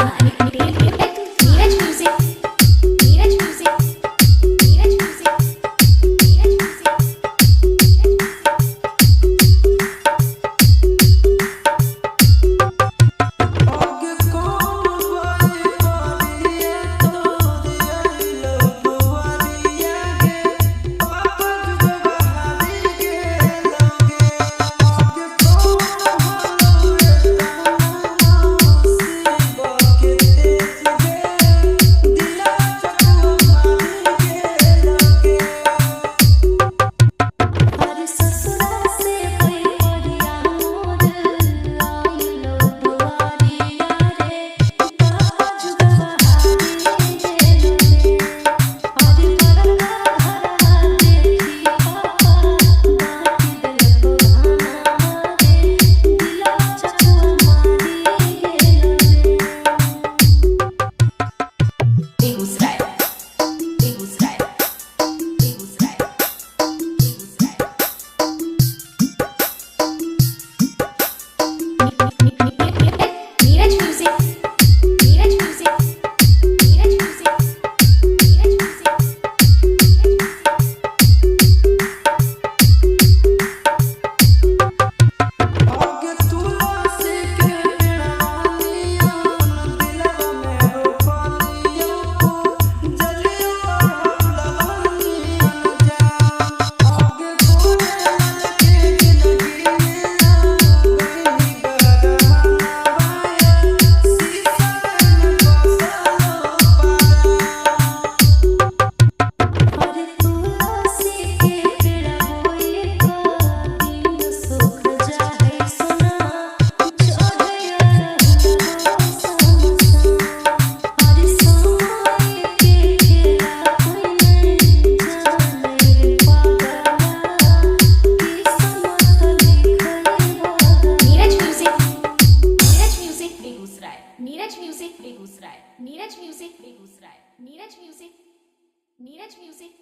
Neeraj music, Neeraj music, Neeraj music, Neeraj music, Neeraj music. आगे कौन बाई बारिया तोरिया लबुआरिया गे पापा जुगवा हारी गे लगे। आगे कौन हलवे ताना शिव के तेज गे दिला चकुआ मारी गे लगे। अरे ससुरा से कोई परिया मोर आइलो दुआरिया रे पापा जुगवा हारी गेलो रे। अरे बड़का घरवा देखी पापा बाटी देलको भाना रे दिला चकुआ मारी गेलो रे। Begusarai, Begusarai, Begusarai, Begusarai. Neeraj music, Neeraj music, Neeraj music, Neeraj music, Neeraj music. आगे तुलसी के पेड़वालिया दिलवा में रोपलिया जलिया लवलिया जा। आगे गोरे के जिंदगी में गई गरमाया शीशा में बसलो पारा। अरे तुलसी के पेड़ होई दिन सुख जाए सोना चढ़िया रहलो संसा। अरे समय के खेला कोई नहीं जाने रे पागला किस्मत लिखल बा। Neeraj music, Neeraj music, Begusarai, Neeraj music, Begusarai, Neeraj music, Begusarai, Neeraj music, Neeraj music.